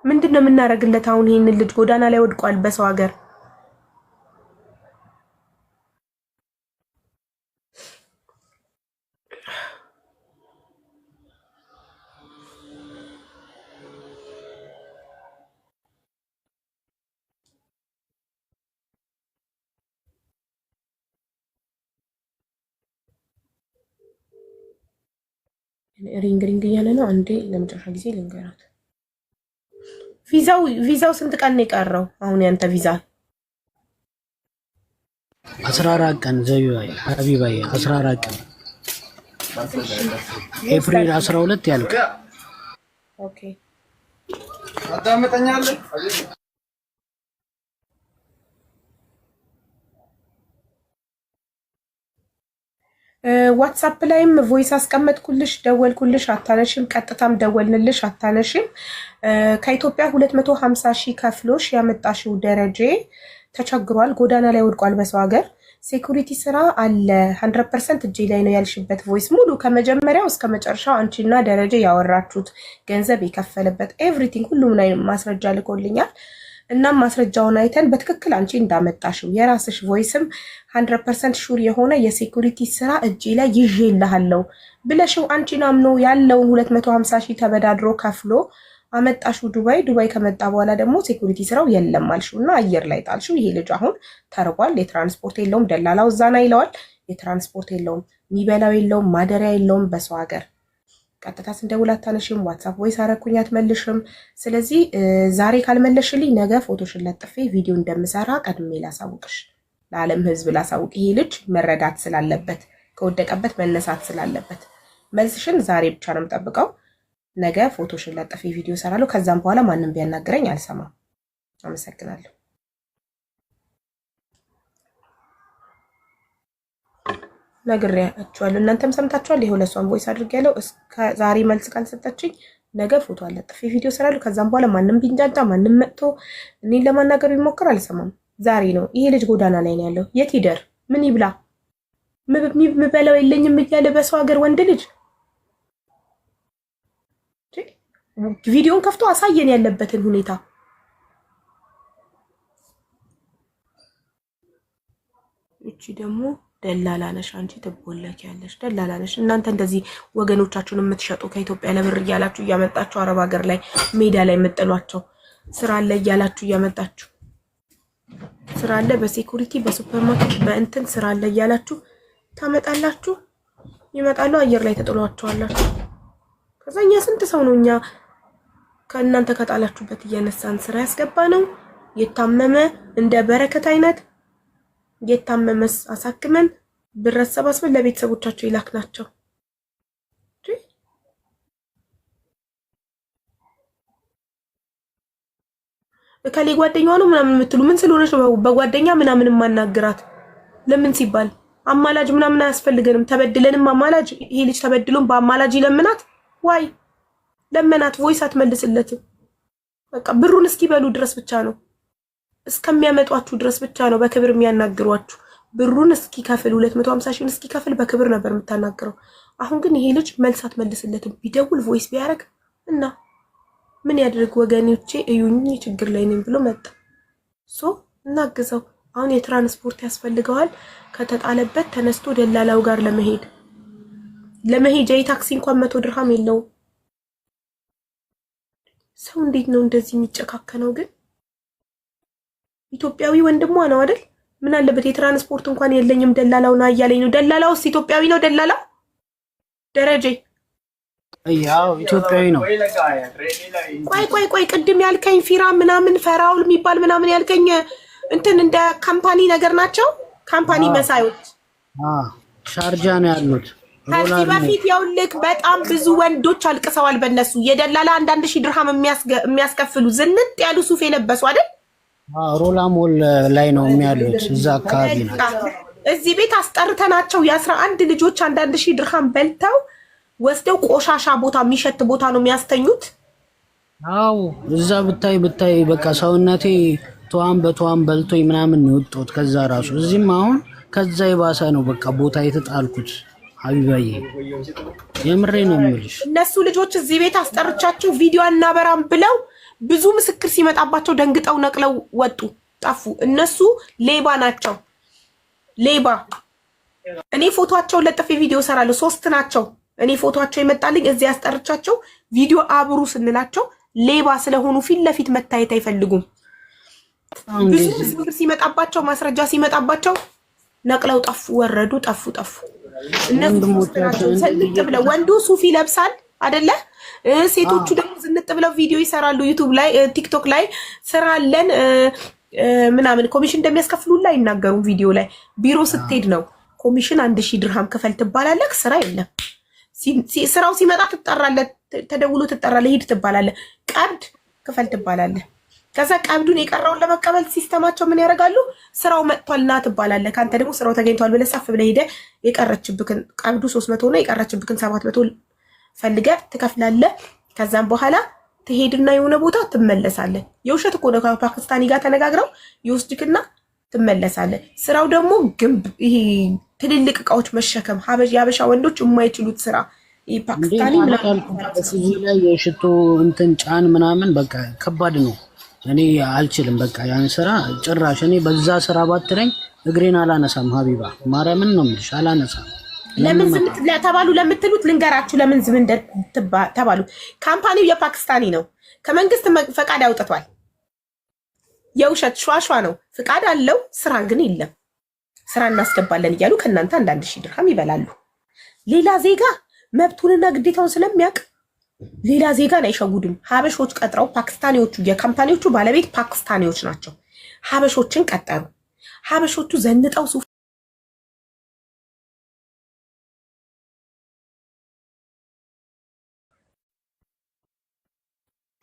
ምንድን ነው የምናደርግለት አሁን? ይሄንን ልጅ ጎዳና ላይ ወድቋል በሰው ሀገር። Ring ring እያለ ነው። አንዴ ለመጨረሻ ጊዜ ልንገራት። ቪዛው ስንት ቀን ነው የቀረው? አሁን ያንተ ቪዛ 14 ቀን ዘቢባዬ ሀቢባዬ 14 ቀን ኤፕሪል 12 ያልቅ። Okay። ታዳምጠኛለህ? ዋትሳፕ ላይም voice አስቀመጥኩልሽ፣ ደወልኩልሽ፣ አታነሽም። ቀጥታም ደወልንልሽ፣ አታነሽም። ከኢትዮጵያ 250 ሺህ ከፍሎሽ ያመጣሽው ደረጀ ተቸግሯል፣ ጎዳና ላይ ወድቋል በሰው ሀገር። Security ስራ አለ 100% እጄ ላይ ነው ያልሽበት voice ሙሉ ከመጀመሪያው እስከ መጨረሻው አንቺና ደረጀ ያወራችሁት ገንዘብ የከፈለበት everything ሁሉም ላይ ማስረጃ ልኮልኛል። እናም ማስረጃውን አይተን በትክክል አንቺ እንዳመጣሽው የራስሽ voice ም 100% sure የሆነ የ security ስራ እጄ ላይ ይዤልሃለሁ ብለሽው አንቺን አምኖ ያለውን 250 ሺህ ተበዳድሮ ከፍሎ አመጣሽው ዱባይ። ዱባይ ከመጣ በኋላ ደግሞ security ስራው የለም አልሽው እና አየር ላይ ጣልሽው። ይሄ ልጅ አሁን ተርቧል። የትራንስፖርት የለውም። ደላላው እዛና ይለዋል። የትራንስፖርት የለውም፣ የሚበላው የለውም፣ ማደሪያ የለውም በሰው ሀገር። ቀጥታ ስንደውል አታነሽም። ዋትሳፕ voice አረኩኝ አትመልሽም። ስለዚህ ዛሬ ካልመለሽልኝ ነገ ፎቶሽን ለጥፌ ቪዲዮ እንደምሰራ ቀድሜ ላሳውቅሽ፣ ለዓለም ሕዝብ ላሳውቅ። ይሄ ልጅ መረዳት ስላለበት ከወደቀበት መነሳት ስላለበት መልስሽን ዛሬ ብቻ ነው የምጠብቀው። ነገ ፎቶሽን ለጥፌ ቪዲዮ እሰራለሁ። ከዛም በኋላ ማንም ቢያናግረኝ አልሰማም። አመሰግናለሁ። ነግሬያችኋለሁ። እናንተም ሰምታችኋል። ይኸው ለእሷን voice አድርጌያለሁ። እስከ ዛሬ መልስ ካልሰጠችኝ ነገ ፎቶ አለጥፌ ቪዲዮ እሰራለሁ። ከዛም በኋላ ማንም ቢንጫጫ ማንም መጥቶ እኔን ለማናገር ቢሞክር አልሰማም። ዛሬ ነው። ይሄ ልጅ ጎዳና ላይ ነው ያለው። የት ይደር? ምን ይብላ? ምበላው የለኝም እያለ በሰው ሀገር ወንድ ልጅ ቪዲዮን ከፍቶ አሳየን ያለበትን ሁኔታ። እቺ ደግሞ ደላላ ነሽ አንቺ፣ ትቦለኪያለሽ። ደላላ ነሽ እናንተ እንደዚህ ወገኖቻችሁን የምትሸጡ ከኢትዮጵያ ለብር እያላችሁ እያመጣችሁ አረብ ሀገር ላይ ሜዳ ላይ የምጥሏቸው፣ ስራ አለ እያላችሁ እያመጣችሁ፣ ስራ አለ በ security በሱፐርማርኬት በእንትን ስራ አለ እያላችሁ ታመጣላችሁ። ይመጣሉ፣ አየር ላይ ተጥሏቸዋላችሁ። ከዛ እኛ ስንት ሰው ነው እኛ ከእናንተ ከጣላችሁበት እያነሳን ስራ ያስገባ ነው። የታመመ እንደ በረከት አይነት የታመመስ አሳክመን ብር አሰባስበን ለቤተሰቦቻቸው ይላክ ናቸው። እከሌ ጓደኛዋ ነው ምናምን የምትሉ ምን ስለሆነች ነው በጓደኛ ምናምን የማናግራት? ለምን ሲባል አማላጅ ምናምን አያስፈልገንም። ተበድለንም አማላጅ ይሄ ልጅ ተበድሎም በአማላጅ ይለምናት ዋይ ለመናት፣ voice አትመልስለትም። በቃ ብሩን እስኪበሉ ድረስ ብቻ ነው እስከሚያመጧችሁ ድረስ ብቻ ነው በክብር የሚያናግሯችሁ። ብሩን እስኪከፍል 250 ሺህን እስኪከፍል በክብር ነበር የምታናግረው። አሁን ግን ይሄ ልጅ መልስ አትመልስለትም። ቢደውል voice ቢያደርግ እና ምን ያድርግ ወገኖቼ እዩኝ ችግር ላይ ነኝ ብሎ መጣ። So እናግዘው። አሁን የትራንስፖርት ያስፈልገዋል። ከተጣለበት ተነስቶ ደላላው ጋር ለመሄድ ለመሄጃ የታክሲ እንኳን 100 ድርሃም የለውም። ሰው እንዴት ነው እንደዚህ የሚጨካከነው? ግን ኢትዮጵያዊ ወንድሟ ነው አይደል? ምን አለበት የትራንስፖርት እንኳን የለኝም ደላላው ና እያለኝ ነው። ደላላውስ ኢትዮጵያዊ ነው? ደላላው ደረጀ ያው ኢትዮጵያዊ ነው። ቆይ ቆይ ቆይ፣ ቅድም ያልከኝ ፊራ ምናምን ፈራውል የሚባል ምናምን ያልከኝ እንትን እንደ company ነገር ናቸው። Company መሳዮች ሻርጃ ነው ያሉት። ከዚህ በፊት የውልክ በጣም ብዙ ወንዶች አልቅሰዋል። በእነሱ የደላላ አንዳንድ ሺህ ድርሃም የሚያስከፍሉ ዝንጥ ያሉ ሱፍ የለበሱ አይደል? ሮላ ሞል ላይ ነው የሚያሉት፣ እዛ አካባቢ ናቸው። እዚህ ቤት አስጠርተናቸው የ11 ልጆች አንዳንድ ሺህ ድርሃም በልተው ወስደው ቆሻሻ ቦታ የሚሸት ቦታ ነው የሚያስተኙት። አዎ እዛ ብታይ ብታይ በቃ ሰውነቴ ተዋን በተዋን በልቶኝ ምናምን ነው የወጣሁት። ከዛ ራሱ እዚህም አሁን ከዛ የባሰ ነው በቃ ቦታ የተጣልኩት። ሀቢባዬ የምሬ ነው የምልሽ። እነሱ ልጆች እዚህ ቤት አስጠርቻቸው ቪዲዮ አናበራም ብለው ብዙ ምስክር ሲመጣባቸው ደንግጠው ነቅለው ወጡ፣ ጠፉ። እነሱ ሌባ ናቸው፣ ሌባ። እኔ ፎቶቸውን ለጥፌ ቪዲዮ እሰራለሁ። ሶስት ናቸው። እኔ ፎቶቸው የመጣልኝ እዚህ አስጠርቻቸው ቪዲዮ አብሩ ስንላቸው ሌባ ስለሆኑ ፊት ለፊት መታየት አይፈልጉም። ብዙ ምስክር ሲመጣባቸው ማስረጃ ሲመጣባቸው ነቅለው ጠፉ፣ ወረዱ፣ ጠፉ ጠፉ። እነሱ ሶስት ናቸው። ዝንጥ ብለው ወንዱ ሱፍ ይለብሳል አደለ? ሴቶቹ ደግሞ ዝንጥ ብለው ቪዲዮ ይሰራሉ ዩቱብ ላይ ቲክቶክ ላይ ስራ አለን ምናምን ኮሚሽን እንደሚያስከፍሉ ላይ አይናገሩም። ቪዲዮ ላይ ቢሮ ስትሄድ ነው ኮሚሽን 1,000 ድርሃም ክፈል ትባላለህ። ስራ የለም። ስራው ሲመጣ ትጠራለህ፣ ተደውሎ ትጠራለህ፣ ሂድ ትባላለህ። ቀብድ ክፈል ትባላለህ። ከዛ ቀብዱን የቀረውን ለመቀበል system ኣቸው ምን ያደርጋሉ? ስራው መጥቷል ና ትባላለህ። ከአንተ ደግሞ ስራው ተገኝቷል ብለህ ሰፍ ብለህ ሄደህ የቀረችብክን ቀብዱ 300 ነው፣ የቀረችብክን 700 ፈልገህ ትከፍላለህ። ከዛም በኋላ ትሄድና የሆነ ቦታ ትመለሳለህ። የውሸት እኮ ነው። ከፓኪስታኒ ጋር ተነጋግረው ይወስድክና ትመለሳለህ። ስራው ደግሞ ግንብ፣ ይሄ ትልልቅ እቃዎች መሸከም፣ የሀበሻ ወንዶች የማይችሉት ስራ ይሄ ፓኪስታኒ ምናምን CV ላይ የሽቶ እንትን ጫን ምናምን በቃ ከባድ ነው። እኔ አልችልም። በቃ ያን ስራ ጭራሽ እኔ በዛ ስራ ባትለኝ እግሬን አላነሳም። ሀቢባ ማርያምን ነው የምልሽ፣ አላነሳም። ለምን ዝም ተባሉ ለምትሉት ልንገራችሁ፣ ለምን ዝም ተባሉ። Company ው የፓኪስታኒ ነው። ከመንግስት ፈቃድ አውጥቷል። የውሸት ሿሿ ነው። ፍቃድ አለው፣ ስራ ግን የለም። ስራ እናስገባለን እያሉ ከእናንተ አንዳንድ ሺህ ድርሃም ይበላሉ። ሌላ ዜጋ መብቱንና ግዴታውን ስለሚያውቅ ሌላ ዜጋን አይሸውዱም። ሀበሾች ቀጥረው ፓኪስታኒዎቹ፣ የ company ዎቹ ባለቤት ፓኪስታኒዎች ናቸው። ሀበሾችን ቀጠሩ። ሀበሾቹ ዘንጠው ሱፍ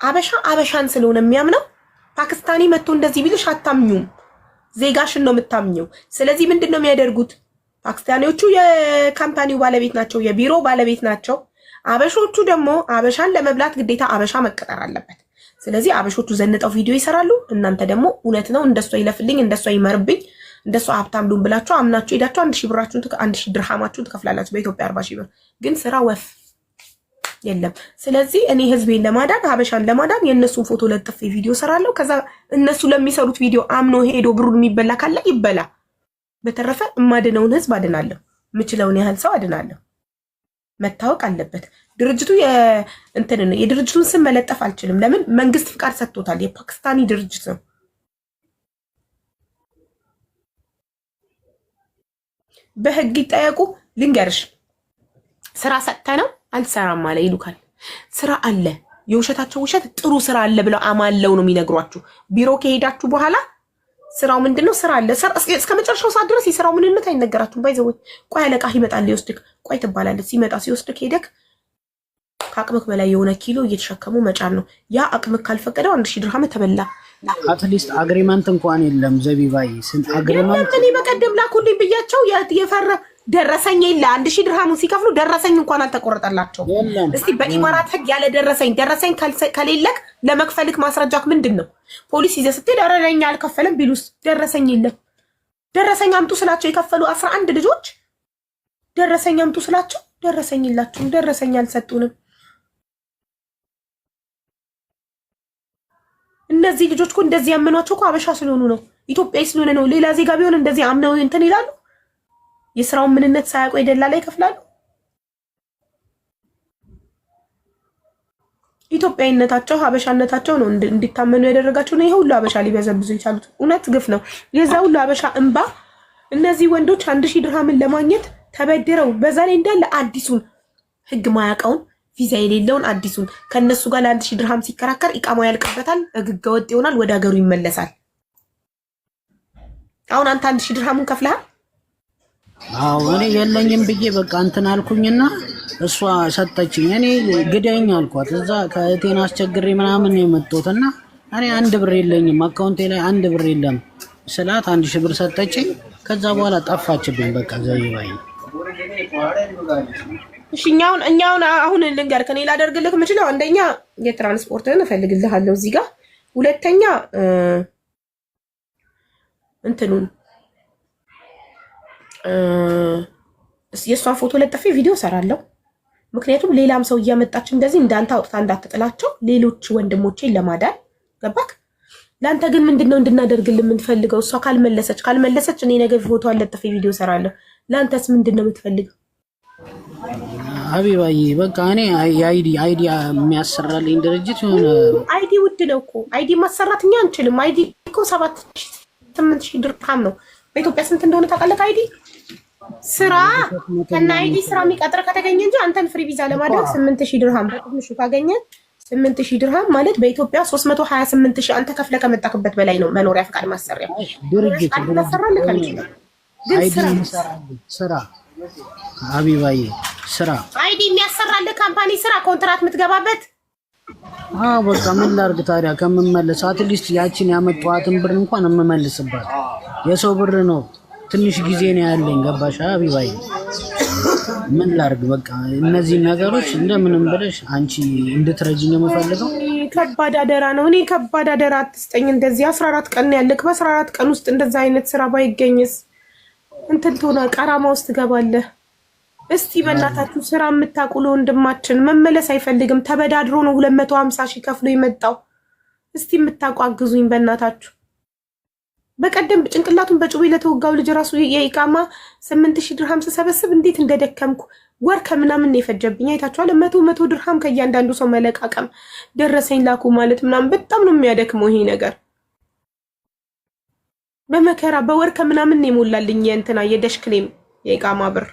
አበሻ አበሻን ስለሆነ የሚያምነው ፓኪስታኒ መጥቶ እንደዚህ ቢልሽ አታምኙም። ዜጋሽን ነው የምታምኘው። ስለዚህ ምንድን ነው የሚያደርጉት? ፓኪስታኒዎቹ የ company ው ባለቤት ናቸው፣ የቢሮ ባለቤት ናቸው። አበሾቹ ደግሞ አበሻን ለመብላት ግዴታ አበሻ መቀጠር አለበት። ስለዚህ አበሾቹ ዘንጠው ቪዲዮ ይሰራሉ። እናንተ ደግሞ እውነት ነው እንደሷ ይለፍልኝ፣ እንደሷ ይመርብኝ፣ እንደሷ ሀብታም ልሁን ብላችሁ አምናችሁ ሄዳችሁ 1000 ብራችሁን 1000 ድርሃማችሁን ትከፍላላችሁ። በኢትዮጵያ 40,000 ብር ግን ስራ ወፍ የለም። ስለዚህ እኔ ህዝቤን ለማዳን ሀበሻን ለማዳን የእነሱን ፎቶ ለጥፌ ቪዲዮ ሰራለሁ። ከዛ እነሱ ለሚሰሩት ቪዲዮ አምኖ ሄዶ ብሩን የሚበላ ካለ ይበላ። በተረፈ እማድነውን ህዝብ አድናለሁ። የምችለውን ያህል ሰው አድናለሁ። መታወቅ አለበት። ድርጅቱ እንትን ነው። የድርጅቱን ስም መለጠፍ አልችልም። ለምን? መንግስት ፍቃድ ሰጥቶታል። የፓኪስታኒ ድርጅት ነው። በህግ ይጠየቁ። ልንገርሽ፣ ስራ ሰጥተ ነው አልሰራም አለ ይሉካል። ስራ አለ። የውሸታቸው ውሸት ጥሩ ስራ አለ ብለው አማለው ነው የሚነግሯችሁ። ቢሮ ከሄዳችሁ በኋላ ስራው ምንድን ነው? ስራ አለ። እስከ መጨረሻው ሰዓት ድረስ የስራው ምንነት አይነገራችሁም። By the way ቆይ አለቃህ ይመጣል ሊወስድክ፣ ቆይ ትባላለች። ሲመጣ ሲወስድክ ሄደክ ከአቅምክ በላይ የሆነ ኪሎ እየተሸከሙ መጫን ነው። ያ አቅምክ ካልፈቀደው 1000 ድርሃም ተበላ። At least agreement እንኳን የለም ዘቢባይ፣ ስንት agreement። እኔ በቀደም ላኩልኝ ብያቸው የፈረ ደረሰኝ የለ። 1000 ድርሃሙን ሲከፍሉ ደረሰኝ እንኳን አልተቆረጠላቸው። እስቲ በኢማራት ህግ ያለ ደረሰኝ፣ ደረሰኝ ከሌለክ ለመክፈልክ ማስረጃክ ምንድን ነው? ፖሊስ ይዘህ ስትሄድ ኧረ ለእኛ አልከፈልም ቢሉስ? ደረሰኝ የለም። ደረሰኝ አምጡ ስላቸው የከፈሉ 11 ልጆች ደረሰኝ አምጡ ስላቸው ደረሰኝ የላችሁም፣ ደረሰኝ አልሰጡንም። እነዚህ ልጆች እኮ እንደዚህ ያመኗቸው እኮ አበሻ ስለሆኑ ነው፣ ኢትዮጵያዊ ስለሆነ ነው። ሌላ ዜጋ ቢሆን እንደዚህ አምነው እንትን ይላሉ። የስራውን ምንነት ሳያውቁ የደላላ ይከፍላሉ። ኢትዮጵያዊነታቸው ሀበሻነታቸው ነው እንዲታመኑ ያደረጋቸው ነው። ይሄ ሁሉ ሀበሻ ሊበዘብዙ የቻሉት እውነት ግፍ ነው። የዛ ሁሉ ሀበሻ እንባ እነዚህ ወንዶች 1000 ድርሃምን ለማግኘት ተበድረው በዛ ላይ እንዳለ አዲሱን ህግ ማያውቀውን ቪዛ የሌለውን አዲሱን ከእነሱ ጋር ለ1000 ድርሃም ሲከራከር ኢቃማው ያልቅበታል፣ ህገ ወጥ ይሆናል፣ ወደ ሀገሩ ይመለሳል። አሁን አንተ 1000 ድርሃሙን ከፍለሃል? አዎ እኔ የለኝም ብዬ በቃ እንትን አልኩኝና እሷ ሰጠችኝ። እኔ ግደኝ አልኳት። እዛ ከእቴን አስቸግሬ ምናምን የመጣሁት እና እኔ አንድ ብር የለኝም account ኤ ላይ አንድ ብር የለም ስላት 1000 ብር ሰጠችኝ። ከዛ በኋላ ጠፋችብኝ። በቃ ዘቢባይ። እሺ እኛውን አሁን ልንገርህ፣ እኔ ላደርግልህ የምችለው አንደኛ የትራንስፖርትህን እፈልግልሃለሁ እዚህ ጋር፣ ሁለተኛ እንትኑን የእሷን ፎቶ ለጥፌ ቪዲዮ እሰራለሁ። ምክንያቱም ሌላም ሰው እያመጣች እንደዚህ እንዳንተ አውጥታ እንዳትጥላቸው ሌሎች ወንድሞቼን ለማዳን፣ ገባክ? ለአንተ ግን ምንድን ነው እንድናደርግልህ የምንፈልገው? እሷ ካልመለሰች እኔ ነገ ፎቶ ለጥፌ ቪዲዮ እሰራለሁ። ለአንተስ ምንድን ነው የምትፈልገው? ሀቢባዬ በቃ እኔ የ ID የሚያሰራልኝ ድርጅት የሆነ ID ውድ ነው እኮ፣ ID ማሰራት እኛ አንችልም። ID እኮ 7000 8000 ድርሃም ነው። በኢትዮጵያ ስንት እንደሆነ ታውቃለህ? ID ስራ ከነ ID ስራ የሚቀጥር ከተገኘ እንጂ አንተን free visa ለማድረግ 8000 ድርሃም በትንሹ ካገኘ፣ 8000 ድርሃም ማለት በኢትዮጵያ 328,000፣ አንተ ከፍለህ ከመጣክበት በላይ ነው። መኖሪያ ፈቃድ ማሰሪያ ድርጅት ፈቃድ እናሰራልህ አንችልም፣ ግን ID ስራ የሚሰራልኝ ስራ ሀቢባዬ ስራ። ID የሚያሰራልህ company ስራ ኮንትራት የምትገባበት። አዎ በቃ ምን ላድርግ ታዲያ ከምመለስ at least ያችን ያመጣኋትን ብር እንኳን የምመልስባት የሰው ብር ነው። ትንሽ ጊዜ ነው ያለኝ። ገባሽ ሀቢባዬ? ምን ላድርግ በቃ እነዚህ ነገሮች እንደምንም ብለሽ አንቺ እንድትረጂኝ የምፈልገው ከባድ አደራ ነው። እኔ ከባድ አደራ አትስጠኝ። እንደዚህ 14 ቀን ነው ያለክ። በ14 ቀን ውስጥ እንደዛ አይነት ስራ ባይገኝስ እንትን ትሆና ቀራማ ውስጥ ትገባለህ። እስቲ በእናታችሁ ስራ የምታውቁ ለወንድማችን መመለስ አይፈልግም። ተበዳድሮ ነው 250 ሺህ ከፍሎ የመጣው። እስቲ የምታውቁ አግዙኝ በእናታችሁ። በቀደም ጭንቅላቱን በጩቤ ለተወጋው ልጅ ራሱ የኢቃማ 8,000 ድርሃም ስሰበስብ እንዴት እንደደከምኩ ወር ከምናምን ነው የፈጀብኝ። አይታችኋል። መቶ መቶ ድርሃም ከእያንዳንዱ ሰው መለቃቀም ደረሰኝ ላኩ ማለት ምናምን በጣም ነው የሚያደክመው ይሄ ነገር። በመከራ በወር ከምናምን ነው የሞላልኝ የእንትና የደሽክሌም የኢቃማ ብር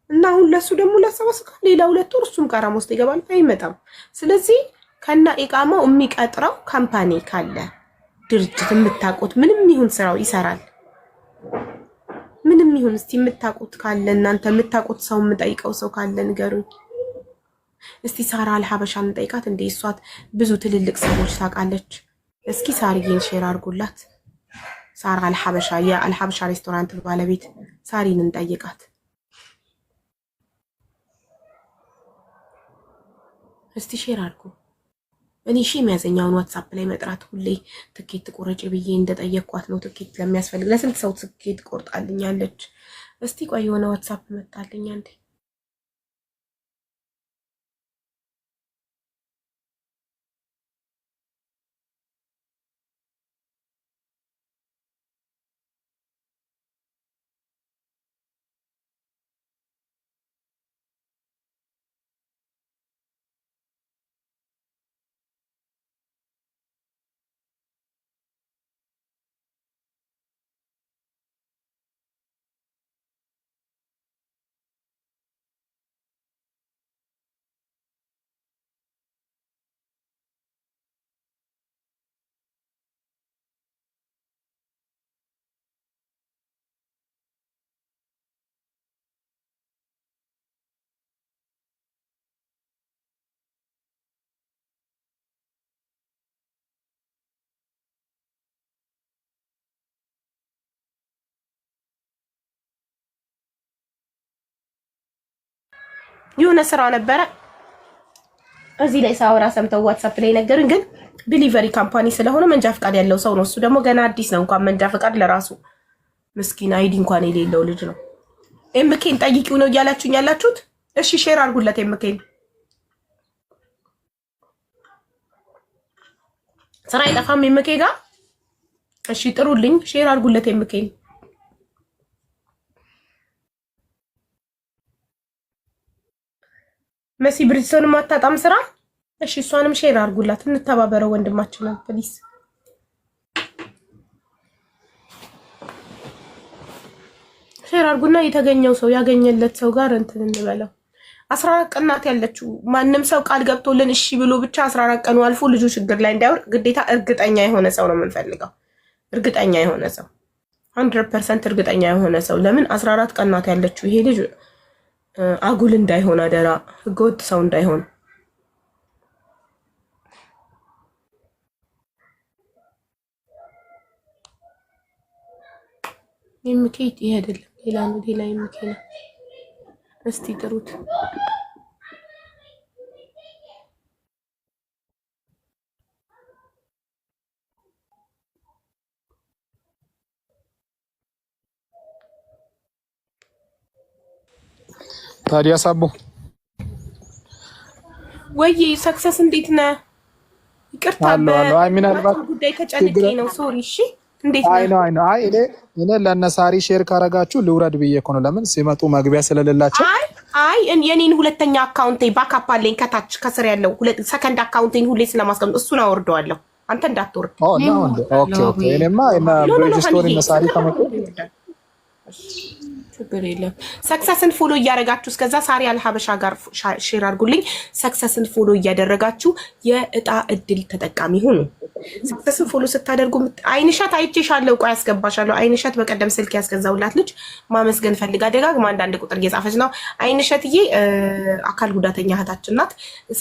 እና አሁን ለሱ ደግሞ ላሰባስብ ሌላ 2 ወር እሱም ቀራማ ውስጥ ይገባል፣ አይመጣም። ስለዚህ ከና ኢቃማው የሚቀጥረው company ካለ ድርጅት የምታውቁት ምንም ይሁን ስራው ይሰራል። ምንም ይሁን እስቲ የምታውቁት ካለ እናንተ የምታውቁት ሰው የምጠይቀው ሰው ካለ ንገሩኝ። እስቲ ሳራ አልሀበሻ እንጠይቃት እንዴ፣ እሷት ብዙ ትልልቅ ሰዎች ታውቃለች። እስኪ ሳርዬን share አድርጉላት። ሳራ አልሀበሻ የአልሀበሻ ሬስቶራንት ባለቤት ሳሪን እንጠይቃት እስቲ share አድርጉ። እኔ ሺ የሚያዘኛውን ዋትሳፕ ላይ መጥራት ሁሌ ትኬት ቁረጭ ብዬ እንደጠየቅኳት ነው። ትኬት ለሚያስፈልግ ለስንት ሰው ትኬት ቆርጣልኛለች። እስቲ ቆይ የሆነ ዋትሳፕ መጣልኝ አንዴ። የሆነ ስራ ነበረ እዚህ ላይ ሳወራ ሰምተው ዋትሳፕ ላይ ነገሩኝ። ግን delivery company ስለሆነ መንጃ ፈቃድ ያለው ሰው ነው። እሱ ደግሞ ገና አዲስ ነው። እንኳን መንጃ ፈቃድ ለራሱ ምስኪን ID እንኳን የሌለው ልጅ ነው። ኤምኬን ጠይቂው ነው እያላችሁኝ ያላችሁት። እሺ share አድርጉለት ኤምኬን። ስራ አይጠፋም ኤምኬ ጋር። እሺ ጥሩልኝ፣ share አድርጉለት ኤምኬን። መሲ ብሪጅስቶን ማታጣም ስራ። እሺ እሷንም share አድርጉላት፣ እንተባበረው ወንድማችንን please። Share አድርጉና የተገኘው ሰው ያገኘለት ሰው ጋር እንትን እንበለው። 14 ቀን ናት ያለችው። ማንም ሰው ቃል ገብቶልን እሺ ብሎ ብቻ 14 ቀኑ አልፎ ልጁ ችግር ላይ እንዳይወድቅ ግዴታ እርግጠኛ የሆነ ሰው ነው የምንፈልገው። እርግጠኛ የሆነ ሰው 100% እርግጠኛ የሆነ ሰው። ለምን 14 ቀን ናት ያለችው። ይሄ ልጅ አጉል እንዳይሆን አደራ፣ ህገወጥ ሰው እንዳይሆን። ኤምኬ ይሄ አይደለም፣ ሌላ ነው። ሌላ ኤምኬ ነው። እስቲ ጥሩት። ታዲያ ሳቦ ወይ ሰክሰስ እንዴት ነህ? ይቅርታ አለሁ አለሁ። አይ ምናልባት ጉዳይ ተጨንቄ ነው። Sorry። እሺ እንዴት አይ ነህ? ነው አይ ነው አይ እኔ ለነሳሪ share ካረጋችሁ ልውረድ ብዬ እኮ ነው። ለምን ሲመጡ መግቢያ ስለሌላቸው። አይ አይ የኔን ሁለተኛ account ኤ backup አለኝ ከታች ከስር ያለው second account ኤን ሁሌ ስለማስቀምጥ እሱን አወርደዋለሁ። አንተ እንዳትወርድ። ኦ ነው እንዴ? Okay okay። እኔማ እነ No no no ብሪጅስቶን ሀኒዬ እነ ሳሪ ከመጡ ችግር የለም። ሰክሰስን follow እያደረጋችሁ እስከዛ ሳሪ አልሀበሻ ጋር share አድርጉልኝ። ሰክሰስን follow እያደረጋችሁ የእጣ እድል ተጠቃሚ ሁኑ። ሰክሰስን follow ስታደርጉ አይንሸት አይቼሻለሁ፣ ቆይ አስገባሻለሁ። አይንሸት በቀደም ስልክ ያስገዛውላት ልጅ ማመስገን ፈልጋ ደጋግማ አንዳንድ ቁጥር እየጻፈች ነው። አይንሸትዬ አካል ጉዳተኛ እህታችን ናት።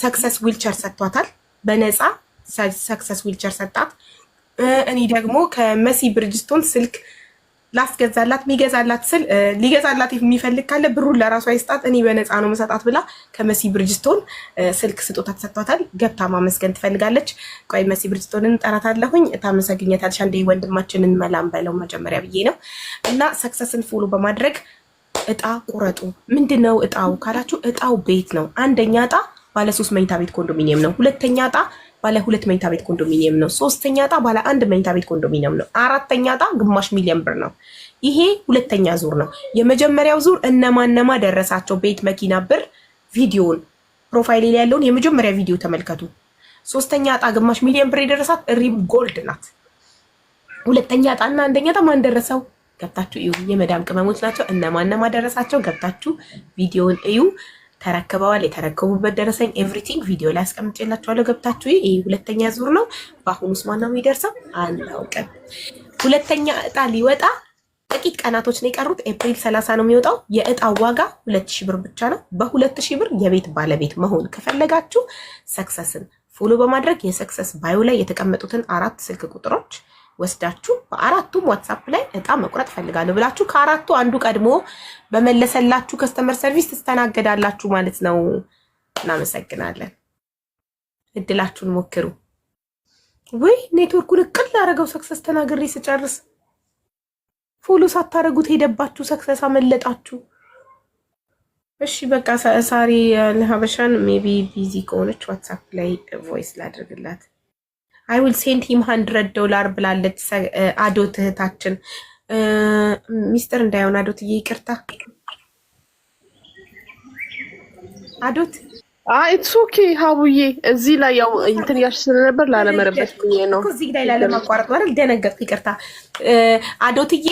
ሰክሰስ ዊልቸር ሰጥቷታል። በነፃ ሰክሰስ ዊልቸር ሰጣት። እኔ ደግሞ ከመሲ ብርጅስቶን ስልክ ላስገዛላት የሚገዛላት ስል ሊገዛላት የሚፈልግ ካለ ብሩን ለራሷ ይስጣት፣ እኔ በነፃ ነው መሰጣት ብላ ከመሲ ብርጅስቶን ስልክ ስጦታ ተሰጥቷታል። ገብታ ማመስገን ትፈልጋለች። ቆይ መሲ ብርጅስቶንን እጠራታለሁኝ፣ ታመሰግኘታለች። አንዴ ወንድማችንን መላም በለው መጀመሪያ ብዬ ነው። እና ሰክሰስን follow በማድረግ እጣ ቁረጡ። ምንድን ነው እጣው ካላችሁ፣ እጣው ቤት ነው። አንደኛ እጣ ባለ 3 መኝታ ቤት ኮንዶሚኒየም ነው። ሁለተኛ እጣ ባለ 2 መኝታ ቤት ኮንዶሚኒየም ነው። ሶስተኛ እጣ ባለ 1 መኝታ ቤት ኮንዶሚኒየም ነው። አራተኛ እጣ ግማሽ ሚሊዮን ብር ነው። ይሄ ሁለተኛ ዙር ነው። የመጀመሪያው ዙር እነማ እነማ ደረሳቸው ቤት፣ መኪና፣ ብር። ቪዲዮን profile ላይ ያለውን የመጀመሪያ ቪዲዮ ተመልከቱ። ሶስተኛ እጣ ግማሽ ሚሊዮን ብር የደረሳት ሪም ጎልድ ናት። ሁለተኛ እጣና አንደኛ እጣ ማን ደረሰው? ገብታችሁ እዩ። የመዳም ቅመሞች ናቸው። እነማ እነማ ደረሳቸው? ገብታችሁ ቪዲዮን እዩ። ተረክበዋል። የተረከቡበት ደረሰኝ everything ቪዲዮ ላይ አስቀምጬላችኋለሁ። ገብታችሁ ይህ ሁለተኛ ዙር ነው። በአሁኑስ ማነው የሚደርሰው አናውቅም። ሁለተኛ እጣ ሊወጣ ጥቂት ቀናቶች ነው የቀሩት። ኤፕሪል 30 ነው የሚወጣው። የእጣው ዋጋ 2000 ብር ብቻ ነው። በ2000 ብር የቤት ባለቤት መሆን ከፈለጋችሁ ሰክሰስን follow በማድረግ የሰክሰስ bio ላይ የተቀመጡትን አራት ስልክ ቁጥሮች ወስዳችሁ በአራቱም ዋትሳፕ ላይ እጣ መቁረጥ ፈልጋለሁ ብላችሁ ከአራቱ አንዱ ቀድሞ በመለሰላችሁ customer service ትስተናገዳላችሁ ማለት ነው። እናመሰግናለን። እድላችሁን ሞክሩ። ወይ ኔትወርኩን እቅል ላደረገው። ሰክሰስ ተናግሬ ስጨርስ follow ሳታረጉት ሄደባችሁ። ሰክሰስ አመለጣችሁ። እሺ በቃ ሳሪ ለሀበሻን maybe busy ከሆነች ዋትሳፕ ላይ voice ላድርግላት። I will send him $100 ብላለች አዶት እህታችን። ሚስጥር እንዳይሆን አዶትዬ ይቅርታ። አዶት። It's okay ሀቡዬ፣ እዚህ ላይ ያው እንትን እያልሽ ስለነበር ላለመረበሽ ብዬ ነው። እዚህ ላይ ላለማቋረጥ ማለት ደነገጥኩ፣ ይቅርታ አዶትዬ።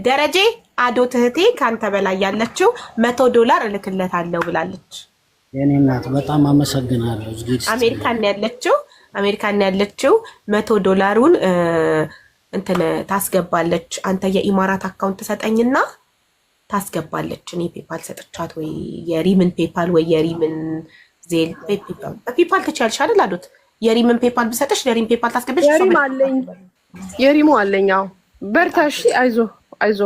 ደረጄ አዶት እህቴ ከአንተ በላይ ያለችው $100 እልክለታለሁ ብላለች። የኔ እናት በጣም አመሰግናለሁ። አሜሪካን ያለችው አሜሪካን ያለችው $100ሩን እንትን ታስገባለች። አንተ የኢማራት account ትሰጠኝና ታስገባለች። እኔ ፔፓል ሰጥቻት ወይ የሪምን ፔፓል ወይ የሪምን ዜል በፔፓል ትችያለሽ አይደል? አሉት የሪምን ፔፓል ብሰጥሽ ለሪም ፔፓል ታስገባለች። የሪም አለኝ፣ የሪሙ አለኝ። አዎ በርታሽ፣ አይዞ አይዞ።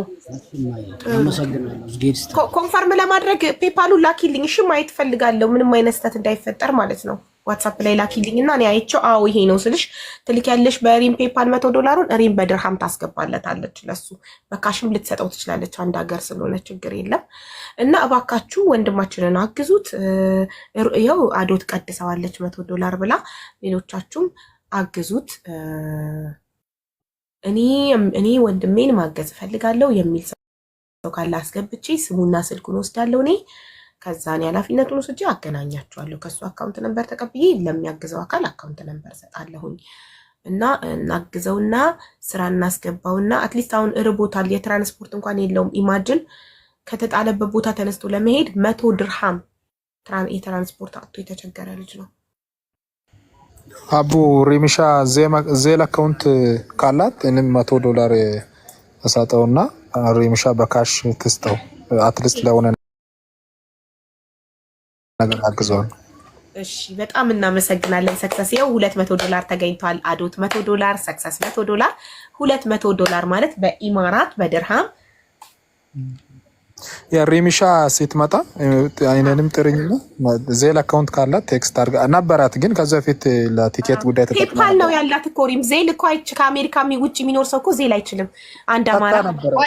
Confirm ለማድረግ ፔፓሉን ላኪልኝ። እሺ ማየት ፈልጋለሁ፣ ምንም አይነት ስህተት እንዳይፈጠር ማለት ነው። ዋትሳፕ ላይ ላኪልኝ እና እኔ አይቼው አዎ ይሄ ነው ስልሽ ትልኪያለሽ። በሪም ፔፓል $100ሩን ሪም በድርሃም ታስገባለታለች። ለሱ በ cash ም ልትሰጠው ትችላለች። አንድ ሀገር ስለሆነ ችግር የለም። እና እባካችሁ ወንድማችንን አግዙት። ይኸው አዶት ቀድሰዋለች $100 ብላ፣ ሌሎቻችሁም አግዙት። እኔ ወንድሜን ማገዝ እፈልጋለሁ የሚል ሰው ካለ አስገብቼ ስሙና ስልኩን ወስዳለሁ እኔ ከዛ እኔ ኃላፊነቱን ወስጄ አገናኛቸዋለሁ። ከእሱ account number ተቀብዬ ለሚያግዘው አካል account number ሰጣለሁኝ እና እናግዘውና ስራ እናስገባውና at least አሁን እርቦታል። የትራንስፖርት እንኳን የለውም። Imagine ከተጣለበት ቦታ ተነስቶ ለመሄድ 100 ድርሃም የትራንስፖርት አጥቶ የተቸገረ ልጅ ነው። አቡ ሪሚሻ ዜል account ካላት እኔም $100 እሰጠውና ሪሚሻ በ cash ትስጠው። At least ለሆነ ነገር አግዘዋል። እሺ በጣም እናመሰግናለን። ሰክሰስ ይኸው $200 ተገኝቷል። አዶት $100፣ ሰክሰስ $100፣ $200 ማለት በኢማራት በድርሃም የሪሚሻ ስትመጣ አይነንም ጥሪኝና ዜል account ካላት text አድርጋ ነበራት፣ ግን ከዚ በፊት ለቲኬት ጉዳይ ተጠቅማ ፔፓል ነው ያላት እኮ ሪም። ዜል እኮ አይች ከአሜሪካ ውጭ የሚኖር ሰው እኮ ዜል አይችልም። አንድ አማራ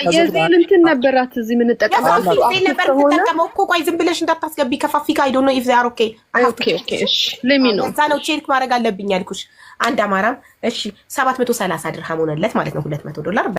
የዜል እንትን ነበራት እዚህ የምንጠቀመው ዜል ነበር የምትጠቀመው እኮ። ቆይ ዝም ብለሽ እንዳታስገቢ ከፋፊ ጋር I don't know if they are okay። Okay እሺ let me know። እዛ ነው check ማድረግ አለብኝ ያልኩሽ። አንድ አማራም እሺ 730 ድርሃም ሆነለት ማለት ነው $200።